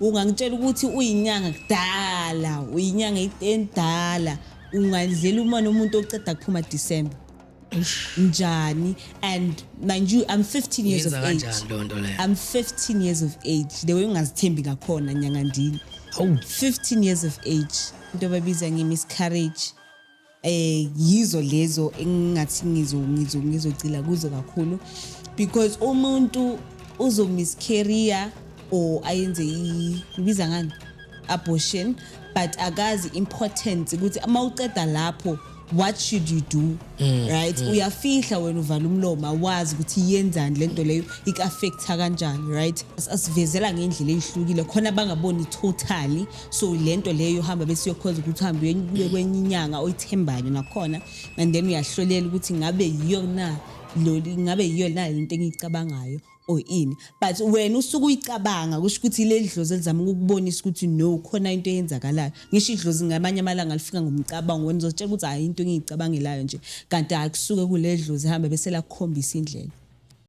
Ungangitshela ukuthi uyinyanga kudala, uyinyanga endala, ungandlela uma nomuntu oceda kuphuma December. Njani? And mind you, I'm 15 years of Uyenza age. Kanjani leyo nto leyo? I'm 15 years of age. The way ungazithembi ngakhona, nyanga ndini. Hawu. 15 years of age. Into ababiza nge-miscarriage. Yizo lezo engingathi ngizogcila kuzo kakhulu, because umuntu uzomiscarrya or ayenze ibiza ngani, abortion, but akazi importance ukuthi uma uceda lapho, what should you do, right? Uyafihla wena, uvala umlomo, awazi ukuthi yenzani lento leyo, ik-affecta kanjani, right? Asivezela ngendlela eyihlukile khona bangaboni totally. So lento leyo uhamba bese uyokhoza ukuthi uhambe uye kwenye inyanga oyithembayo nakhona, and then uyahlolela ukuthi ngabe yiyo na lo, ngabe yiyo na lento engiyicabangayo or ini. But wena usuke uyicabanga, kusho ukuthi leli dlozi elizama ukukubonisa ukuthi no, khona into eyenzakalayo. Ngisho idlozi ngamanye amalanga lifika ngomcabango, wena uzotshela ukuthi hayi, into engiyicabangelayo nje, kanti akusuke kule dlozi, hamba bese lakukhombisa indlela.